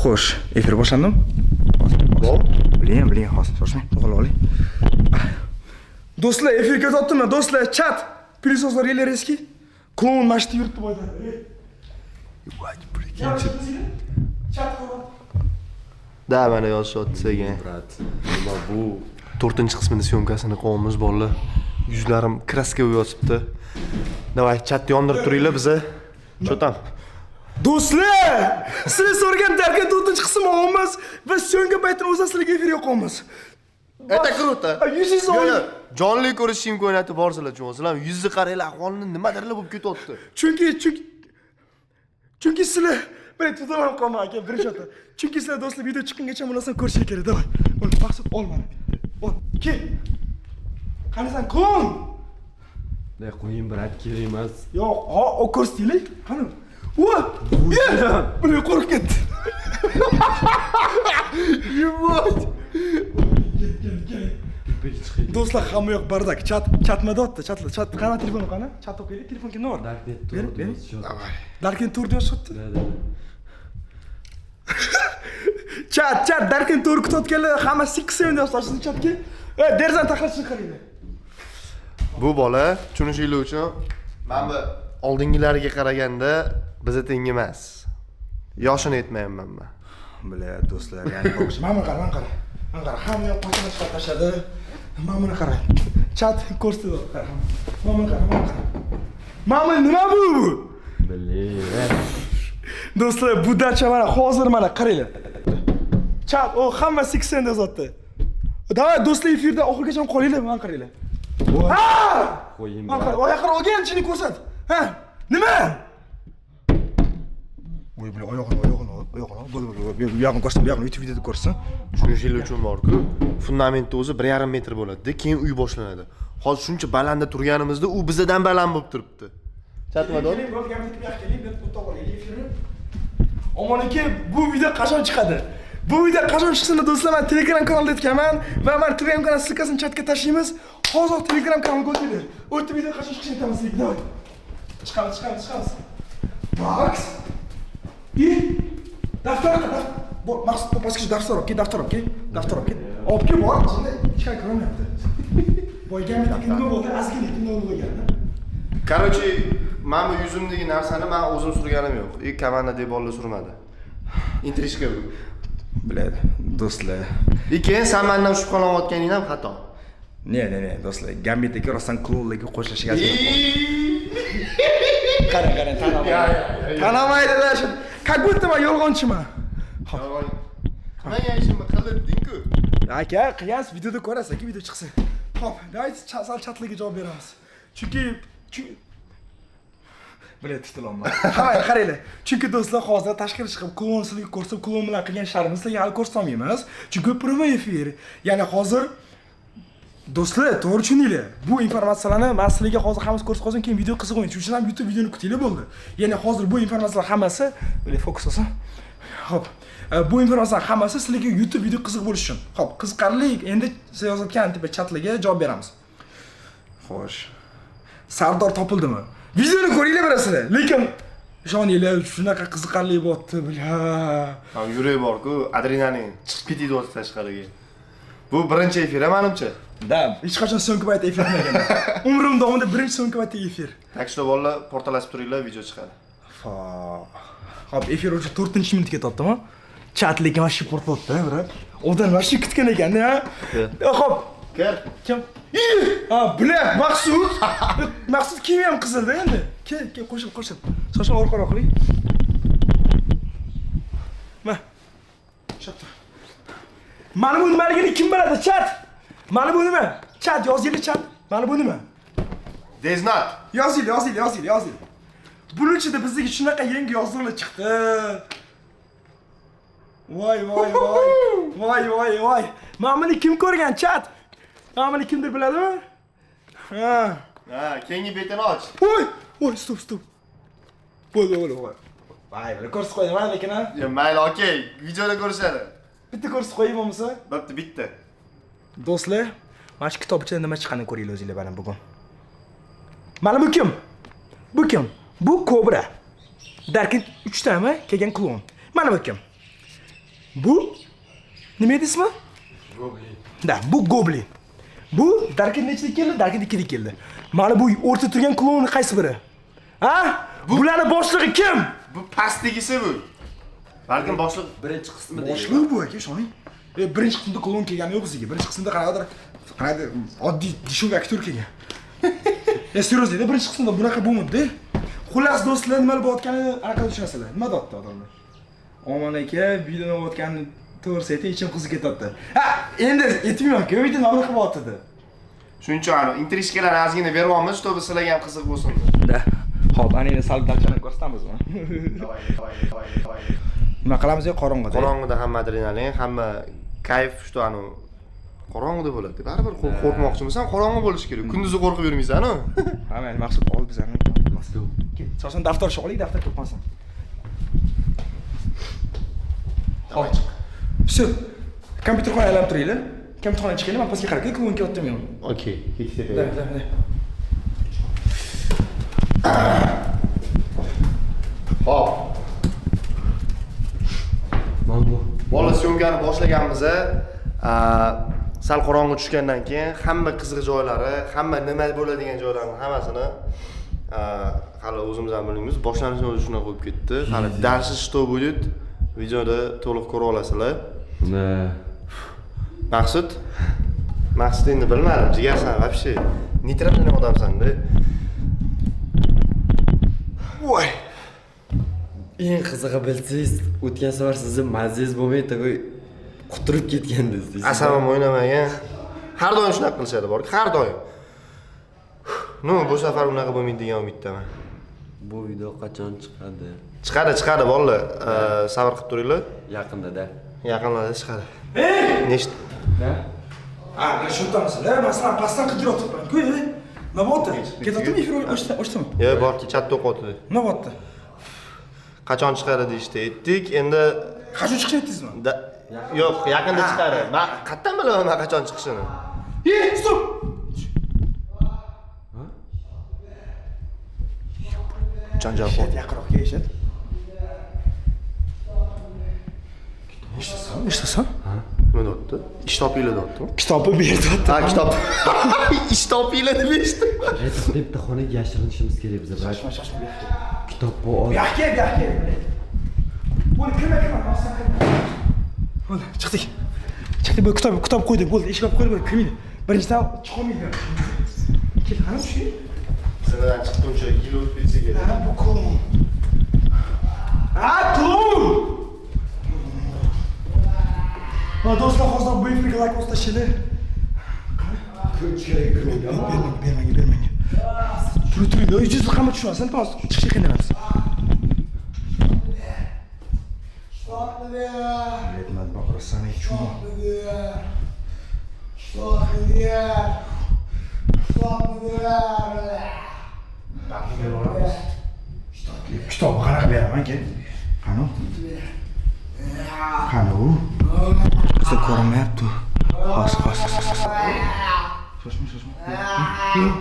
Xo'sh, efir boshlandimi? Bor. Блин, блин, hozir shoshmang, to'g'ri oling. Do'stlar, efir ketyaptimi? Do'stlar, chat. Пылесос lar резкий. Klon mana shu yerda yuribdi boydan. Прикиньте. Chat ko'ryapti. Да, mana yozishyapti sekin. Брат, nima bu? To'rtinchi qismini съёмка sini qilyapmiz, bolalar. Yuzlarim краска bo'lib yotibdi. Давай, chatni yondirib turinglar biza. Что там? Do'stlar, siz so'ragan Darknet to'rtinchi qismi olamiz va so'nggi paytini o'zida sizlarga efir yoqamiz. Это круто. Yuzingizni Yo'q, oling. yo'q, jonli ko'rish imkoniyati bor sizlar tushunasizlar. Yuzni qaranglar, ahvolini nimadirlar bo'lib ketyapti. Chunki sizlar bir tutaman qolma aka, birinchi o'ta. Chunki sizlar, do'stlar, video chiqqungacha bu narsani ko'rishlar kerak. Давай. Ol, Maqsud, ol mana. Ol. Kel. Qanisan, klon? Да qo'ying, брат, kerak emas. Yo'q, ha, o ko'rsataylik. Qani? Voy! Блин, qo'rqib ketdi. Ебать! Tepaga chiqaylik. Do'stlar, hamma yoq бардак. Chat, chat nima deyapti? Chatlar, chat qani, telefon qani? Chat o'qiylik, telefon kimda bor? Darknet Ber, to'rt ber. yozishyapti. Darknet to'rt yozishyapti. Да, да. Chat, chat, Darknet to'rt kutayotganlar hamma 6 7 yozib tashlasin chatga. Ey, derazani taxlashini qaranglar. Bu bola tushunishinglar uchun mana bu oldingilariga qaraganda biza teng emas. Yoshini aytmayapman man. Бля, do'stlar, ya'ni mana buni qara, mana qara. Mana qara, hamma yoq qochini chiqarib tashladi. Mana buni qara. Chat ko'rsatdi, qara. Mana buni qara, mana buni qara. Mana bu nima bu? Блин. Do'stlar, bu dacha mana hozir mana qaranglar. Chat, o hamma 80 yozyapti. Давай, do'stlar, efirda oxirigacha qolinglar, mana qaranglar. Ha! Qo'ying. Mana qara, oyoq qara, olgan ichini ko'rsat. Ha? Nima? Voy, бля, oyog'ini, oyog'ini, oyog'ini. Bo'ldi, bo'ldi, bo'ldi. Bu yog'ini ko'rsin, bu yog'ini YouTube videoda ko'rsin. Tushunishinglar uchun borku, fundamentni o'zi 1,5 metr bo'ladi, keyin uy boshlanadi. Hozir shuncha balandda turganimizda u bizadan baland bo'lib turibdi. Chat nima Keling, bo'ldi, gapni bu yoqqa keling, bu yerda olaylik efirni. Omon aka, bu video qachon chiqadi? Bu video qachon chiqsin, do'stlar, men Telegram kanalida aytganman va men Telegram kanal ссылка sini chatga tashlaymiz. Hozir Telegram kanalga o'tinglar. O'tdi, video qachon chiqishini aytamiz sizlarga. Давай. Chiqamiz, chiqamiz, chiqamiz. Max. И daftar daftar. Bor, Maqsud, pastga daftar olib kel, daftar olib kel, daftar olib kel. Olib kel, bor, ichida hech qanaqa ko'rinmayapti. Boygan nima bo'ldi? Ozgina nima bo'lgan? Короче, mana bu yuzimdagi narsani men o'zim surganim yo'q. И komandadagi bolalar surmadi. Интрижка bu. Biladi, do'stlar. И keyin san mandan shubhalanayotganing ham xato. Не, не, не, do'stlar, Gambit aka rostdan klonlarga qo'shilishiga qarang, qarang, tanamaydi. Tanamaydilar shu. Как будто man yolg'onchiman. Yolg'on. Qilmagan ishimni qilding-ku. Aka, qilgansiz, videoda ko'rasiz, aka, video chiqsin. Xo'p, давайте sal chatlarga javob beramiz. Chunki Бля, tutilolman. Ha, qaranglar. Chunki, do'stlar, hozir tashqari chiqib klon sizlarga ko'rsatib, klon bilan qilgan ishlarimizni sizlarga hali ko'rsatolmaymiz. Chunki прямой efir. Ya'ni hozir, do'stlar, to'g'ri tushuninglar. Bu informatsiyalarni man sizlarga hozir hammasi ko'rsatib qolsam, keyin video qiziq o'yin. Shuning uchun ham YouTube videoni kutinglar bo'ldi. Ya'ni hozir bu informatsiyalar hammasi, böyle fokus olsin. Xo'p, bu informatsiyalar hammasi sizlarga YouTube video qiziq bo'lishi uchun. Xo'p, qiziqarli endi siz yozayotgan типа chatlarga javob beramiz. Xo'sh. Sardor topildimi? Videoni ko'ringlar birasizlar. Lekin ishoninglar, shunaqa qiziqarli bo'pti, бля. Ha, yurak bor-ku, adrenalin chiqib ketadi tashqariga. Bu birinchi efir, manimcha. Да, hech qachon so'nggi paytda efir qilmaganman. Umrim davomida birinchi so'nggi paytda efir. Так что bolalar, portalashib turinglar, video chiqadi. Xo'p, efir уже 4-minutga ketyaptimi? Chat lekin вообще portlatdi, брат. Odam вообще kutgan ekan, ha? Xo'p, Kir. Kim? Ha, бля, Maqsud. Maqsud kiyimi ham qizilda endi. Kel, kel, qo'shil, qo'shil. Shoshma, orqaroq qiling. Ma. Ushlab tur. Mana bu nimaligini kim biladi? Chat. Mana bu nima? Chat, yozinglar, chat. Mana bu nima? Deznat. Yozinglar, yozinglar, yozinglar, yozinglar. Buni ichida bizga shunaqa yangi yozuvlar chiqdi. Voy, voy, voy. Voy, voy, voy. Mana buni kim ko'rgan, chat? Mana buni kimdir biladimi? Ha. Ha, keyingi betini och. Voy! Voy, стоп, стоп. Bo'ldi, bo'ldi, bo'ldi. Voy, buni ko'rsatib qo'yaman lekin ha. Yo, mayli, okey. Videoda ko'rishadi. Bitta ko'rsatib qo'yay bo'lmasa. Bo'pti, bitta. Do'stlar, mana shu kitob ichida nima chiqqanini ko'ringlar o'zinglar mana bugun. Mana bu kim? Bu kim? Bu Kobra. Darknet 3 tami kelgan klon. Mana bu kim? Bu nima edi ismi? Goblin. Да, bu Goblin. Bu Darkin nechida keldi? Darkin 2da keldi. Mana bu o'rtada turgan kloun qaysi biri? Ha? Bularni boshlig'i kim? Bu pastligisi bu. Balkim boshliq Birinchi qismida. Boshlig'i bu aka, ishoning. Birinchi qismda kloun kelgani yo'q bizga. Birinchi qismda qanaqadir oddiy дешёвый aktyor kelgan. Серьезно, birinchi qismda bunaqa bo'lmadi. Xullas do'stlar, nima bo'layotganini anaqa tushunasizlar. Nima deyapti odamlar? Omon aka videoni bo'layotganini to'g'risi ayting, ichim qizib ketyapti. Ha, endi aytmayman-ku, video nima qilyapti deb. Shuning uchun ani интрижка larni ozgina beryapmiz, чтобы sizlarga ham qiziq bo'lsin deb. Да. Xo'p, ana endi sal dalchani ko'rsatamizmi? Nima qilamiz, qorong'ida? Qorong'ida hamma adrenalin, hamma kayf, что anu qorong'ida bo'ladi. Baribir qo'rqmoqchimisan, qorong'i bo'lishi kerak. Kunduzi qo'rqib yurmaysan-ku. Ha, mayli, maqsad ol bizani. Ket, sosan daftar oling, daftar ko'pmasin. Xo'p. Всё. Kompyuterxona aylanib turinglar. Kompyuterxonaga chiqinglar, men pastga qarab, kloun kelyaptimi yo'qmi? Okey, ketdik. Да, да, да. Xo'p. Mana bu. Bola съёмка ni boshlaganmiz. Sal qorong'i tushgandan keyin hamma qiziq joylari, hamma nima bo'ladigan joylarni hammasini hali o'zimiz ham bilmaymiz. Boshlanishini o'zi shunaqa bo'lib ketdi. Hali дальше что будет videoda to'liq ko'ra olasizlar. Да. Maqsud, Maqsud endi bilmadim, jigarsan вообще нейтральный odamsan-da. Voy. Eng qizig'i bilsangiz, o'tgan safar sizni mazangiz bo'lmay такой quturib ketgandingiz deysiz. Asabim o'ynamagan. Har doim shunaqa qilishadi borki, har doim. Ну, bu safar unaqa bo'lmaydi degan umiddaman. Bu video qachon chiqadi? Chiqadi, chiqadi bolalar. Sabr qilib turinglar. Yaqinda-da. Yaqinlarda chiqadi. Ey! Nechta? Da? Ha, mana shu yerdamisizlar? Masalan, pastdan qidiryapman-ku. Nima bo'lyapti? Ketyaptimi efir ochdimi? Yo'q, bor, chatda o'qiyotdi. Nima bo'lyapti? Qachon chiqadi deyishdi. Aytdik, endi Qachon chiqishini aytdingizmi? Yo'q, yaqinda chiqadi. Men qayerdan bilaman men qachon chiqishini? Ey, стоп! Janjal Eshit, yaqinroq eshit. Eshitasan, eshitasan? Nima deyapti? Ish topinglar deyaptimi? Kitobni berdi. Ha, kitob. Ish topinglar deb eshitdim. Aytib bitta xonaga yashirinishimiz kerak biza. Shoshma, shoshma. Kitob bu Bu yoqqa kel, bu yoqqa kel. Bo'ldi, kirma, kirma, rostdan kirma. Bo'ldi, chiqdik. Chiqdik, bu kitob qo'ydik, bo'ldi, eshik olib qo'ydik, bo'ldi, kirmaydi. Birinchidan chiqolmaydi. Kel, qani shu? Zinadan chiqquncha yil o'tib ketsa kerak. Ha, bu kloun. Ha, kloun! Va do'stlar, hozir bu efirga like bosib tashlaylik. Bermang, bermang, bermang. Turing, turing, yuz hamma tushmasin, iltimos, chiqishga qiynalamiz. Блядь, надо просто чмо. Kitobni qanaqa beraman aka? Qani u? Qani u? Bizda ko'rinmayapti. Hozir, hozir. Shoshma, shoshma.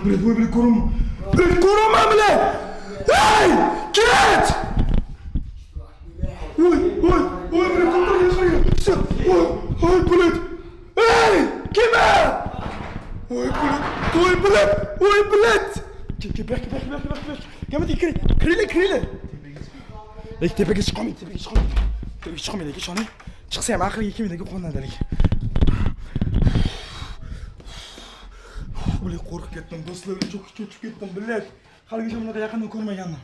Блядь, voy, блядь, ko'rinma. Блядь, ko'rinma, блядь! Ey! Ket! Voy, voy, voy, блядь, to'xta, qarang. Всё, voy, voy, блядь. Ey! Kim? Voy, блядь, voy, блядь, voy, блядь. Kel, kel, bu yoqqa, bu yoqqa, bu yoqqa, bu yoqqa. Kelma, kiring, kiringlar, kiringlar. Lekin tepaga chiqolmaydi, tepaga chiqolmaydi. Tepaga chiqolmaydi, aka, ishoning. Chiqsa ham aqliga kelmaydi, aka, qo'ldan lekin. Блядь, qo'rqib ketdim, do'stlar, cho'chib ketdim, блядь. Haligacha bunaqa yaqindan ko'rmagandim.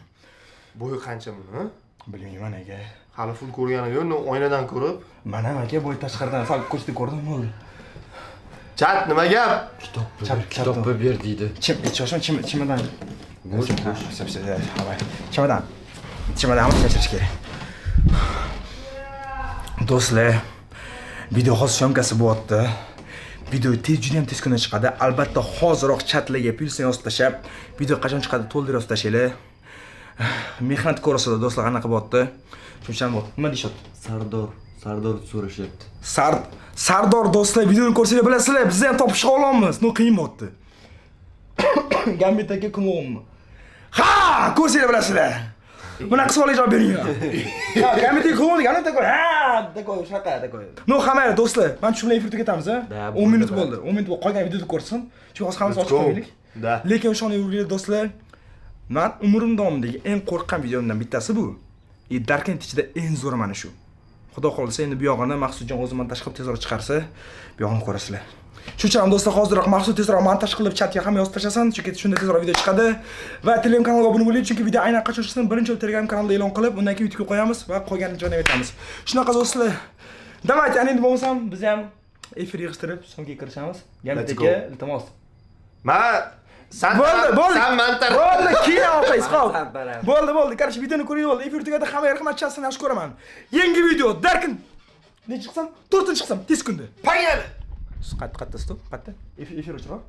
Bo'yi qancha buni? Bilmayman aka. Hali full ko'rganim yo'q, oynadan ko'rib. Mana aka, bo'y tashqaridan sal ko'chada ko'rdim, bo'ldi. Chat, nima gap? Kitobni ber deydi. Chim, shoshma, chim, chimadan. Bo'sh, bo'sh, chimadan. Chimadan hamma yashirish kerak. Do'stlar, video hozir съёмка si bo'lyapti. Video tez, juda ham tez kunda chiqadi. Albatta hoziroq chatlarga pulsni yozib tashlab, video qachon chiqadi to'ldirib yozib tashlanglar. Mehnat ko'rasizlar do'stlar, qanaqa bo'lyapti. Shuncham bo'lyapti. Nima deyishyapti? Sardor, Sardor so'rashyapti. Sardor do'stlar, videoni ko'rsanglar bilasizlar, biz ham topishga olamiz. No qiyin bo'lyapti. Gambit aka klounmi? Ha, ko'rsanglar bilasizlar. Bunaqa savolga javob bering. Ha, Comedy клоун degani такой, ha, такой, shunaqa, такой. Ну, hamma do'stlar, man shu bilan efir tugatamiz, a? Да, 10 minut bo'ldi. Bo'ldi. 10 minut bo'ldi. Qolgan videoni ko'rsin. Chunki hozir hammasi Let's ochib go. qo'yaylik. Да. Lekin ishonavringlar, do'stlar, man umrim davomidagi eng qo'rqqan videomdan bittasi bu. И Darknet ichida eng zo'ri mana shu. Xudo xohlasa, endi bu yog'ini Maqsudjon o'zi montaj qilib tezroq chiqarsa, bu yog'ini ko'rasizlar. Shu uchun ham, do'stlar, hozirroq Maqsud tezroq montaj qilib chatga hamma yozib tashlasin, chunki shunda tezroq video chiqadi. Va Telegram kanalga obuna bo'ling, chunki video aynan qachon chiqsin birinchi bo'lib Telegram kanalda e'lon qilib, undan keyin YouTube'ga qo'yamiz va qolganini jo'nab aytamiz. Shunaqa, do'stlar. Давайте, ana endi bo'lmasam biz ham efir yig'ishtirib, so'nggi kirishamiz. Gambit Let's go. Aka, iltimos. Man san Bo'ldi, bo'ldi. San man taraf. Bo'ldi, keyin olqaysiz, xo'p. San taraf. Bo'ldi, bo'ldi. Короче, videoni ko'ring, bo'ldi. Efir tugadi, hammaga rahmat, chasini yaxshi ko'raman. Yangi video, Darkin nechi chiqsam? 4-chiqsam, tez kunda. Pagani. Qatta, qatta, стоп, qatta. Efir, efir o'chiroq.